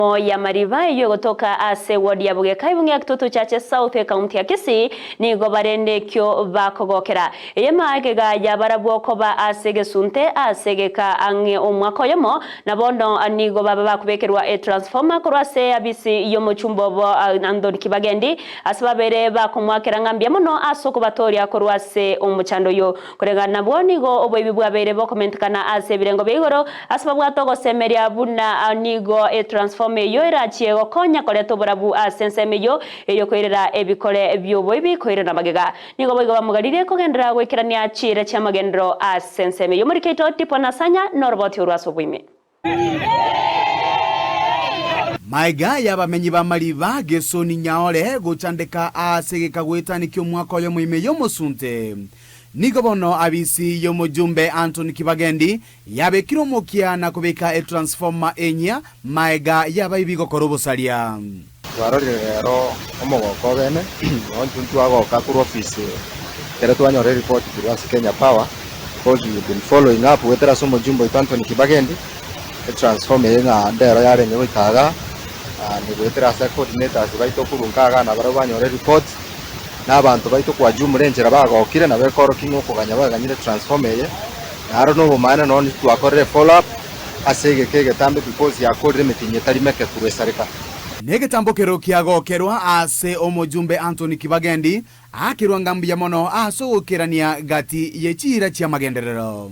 Y'amariba eyio egotoka ase ward ya Bogeka ebung'e ya Kitutu Chache South ekaunti ya Kisii nigo bare nekio bakogokera. Eye magega ya barabwo koba ase egesunte ase egeka ang'e omwaka oyomo na bono nigo baba bakobekerwa etransformer korwa ase abisi y'omochumba obo Anthony Kibagendi ase babere bakomoakera ng'a mbuya mono ase okobatooria korwa ase omochando oyo. Koreng'ana nabwo nigo oboibi bwabeire bokomentekana ase ebirengo bia igoro, ase babwate ogosemeria buna nigo etransformer eyio erachie gokonya koreta oborabu ase ensemo eyio eyokoirera ebikore bi'oboibi koirana magega. Nigo boigo bamogaririe kogenderera goikerania chiira chi'amagenderero ase ensemo eyio. Morike oito Tipo na Sanya noroboti orwo ase oboime. Maega y'abamenyi b'amariba, Gesoni nyaore gochandeka ase egeka goetani ki'omwaka oyomo ime y'omosunte. Nigo bono abisi y'omojumbe Anthony Kibagendi yabekire omokia na kobeka etransformer enyia maega y'abaibi gokora obosaria. Twarorire rero omogoko obene, nonya intwe ntwagoka korwa ofisi ekero twanyora eripoti korwa ase Kenya Power, because we have been following up goetera ase omojumbe oito Anthony Kibagendi, etransformer eye ng'a ndero yarenge goika igaa, and goetera ase coordinators baito korwa nka igaa nabarabwo banyora eripoti, na abanto baito kwa jumla enchera bagokire nabo ekorokia ng'a okoganya baganyire etransformer eye, naro na obomaene nonya intwe twakorire efollow up ase egeka egetambe because yakorire emetienyi etari meke korwa esareka. Negetambo kero kiagokerwa ase omojumbe Anthony Kibagendi, aakerwa ng'a mbuya mono ase ogoikerania gati ye chiira chi'amagenderero.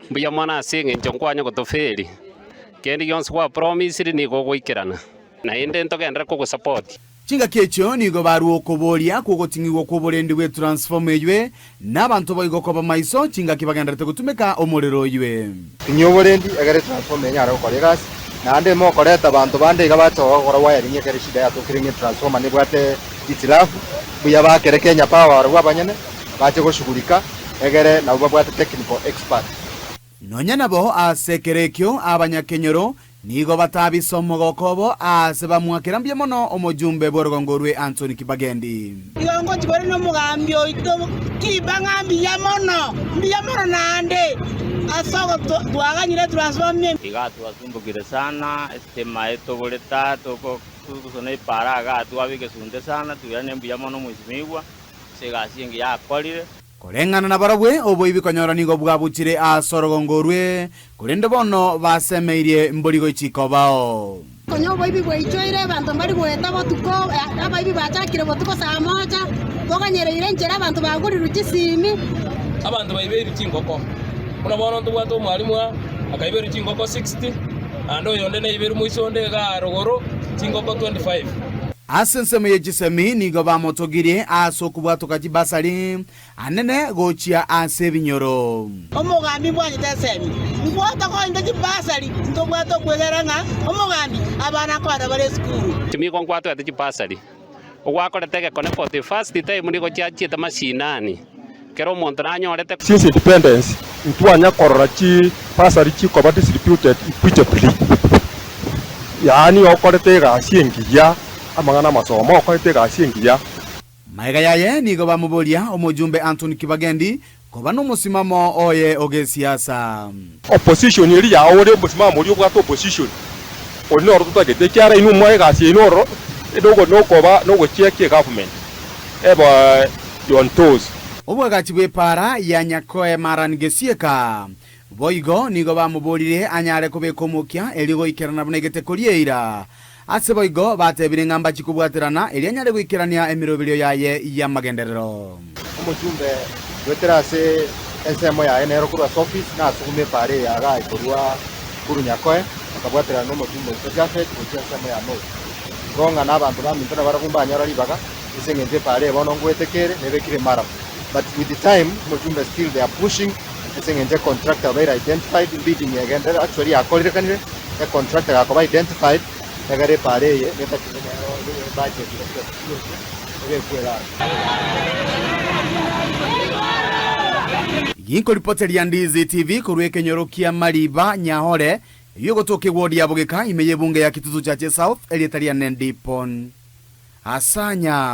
Mbuya mono ase engencho nkwanya gotoferi, kende gionsi gwapromisire nigo ogoikerana, naende ntogenderere kogosapoti. Chingaki echio nigo barua okoboria kw'ogoting'igwa kw'oborendi bw'etransformer eywe, na abanto boigo koba maiso chingaki bagendererete gotumeka omorero oywe. Ting'ia oborendi egere etransformer enyare gokora egasi, naende mokoreta abanto bande iga bache gokora wiring ekero eshida yatokire ng'a etransformer nebwate hitilafu, mbuya bakere Kenya Power barabwo abanyene bache goshughulika egere nabwo babwate technical expert. Nonya nabo ase ekero ekio abanyakenyoro nigo batabisa omogoko obo aase bamwakera mbuya mono omojumbe bw'orogongo orwe Anthony Kibagendi. Igo ngochia kore nomogambi oito Kiba ng'a mbuya mono, mbuya mono naende ase twaganyire transformer. Iga twasumbukire sana, esitima etoborete togosona epaara igaa twaba egesunte sana, tuirane mbuya mono mwesimigwa ase egasi engiya akorire. Koreng'ana nabarabwo, oboibi konyora nigo bwabuchire ase orogongo orwe, korende bono basemeirie mbori goichia kobao. Konya oboibi bwaichoire, abanto mbari goeta botuko, abaibi bachakire botuko saa moja, toganyereire enchera abanto bagorirwe chisimi. Abanto baibeirwe chingoko. Buna bono ntobwate omwalimu aa, akaiberwa chingoko 60, naende oyonde naiberwe moiso onde igaa rogoro chingoko 25. Ase ensemo ye chisemi nigo bamotogirie ase okobwatoka chibasari anene gochia ase ebinyoro. Omogambi mbwachete esemi, Ngwatokointe chibasari, ntobwate okwegera ng'a omogambi abana akoenda bare esukuru. Timigo nkwatwete chibasari, ogwakorete egekone for the first time nigo chiachiete mashinani, kera omonto nanyorete. Since independence ntwanya korora chi bursary chikoba distributed equitably. Yaani okorete egasi engiya, amang'ana amasomo okorete egasi engiya. Magega yaye nigo bamoboria omojumbe Anthony Kibagendi koba nomosimamo oye o gesiasa. Opposition eria yao ore omosimamo oria obwate opposition oria noro totagete ekiagera inwe mwae egasi yaino ororo nokoba nogochekia egovernment ebe on toes. Obwagachi bw'epaara ya Nyakoe Maran Gesieka. Boigo nigo bamoborire anyare kobeka omokia erio goikerana buna egeteko rieira. Ase boigo batebire ng'a mbachie kobwaterana erio anyare goikerania emeroberio yaye y'amagenderero. Omochumbe goetera ase ensemo yaye nero korwa ase office nasugume epaara eye igaa ekorwa korwa Nyakoe akabwaterana nomochumbe oito Japhet gochia ensemo ya North. Igo ng'a nabanto baminto nabarabwo mbanyora ribaga ase eng'encho epaara eye bono ngoeteka ere nebekire murram but with the time omochumbe still they are pushing ase eng'encho econtractor yabaire identified bidding egenderere actually yakorirekanire econtractor gakoba identified egere epaara eye netakire nero ebudget chibesa chigochia ebekwe eraro. Ginkoripoteria Ndizi TV korwa ekenyoro kia Mariba, Nyahore, eyio egotoka eward ya Bogeka ime y'ebunge ya Kitutu Chache South, erieta riane Ndipon Asanya.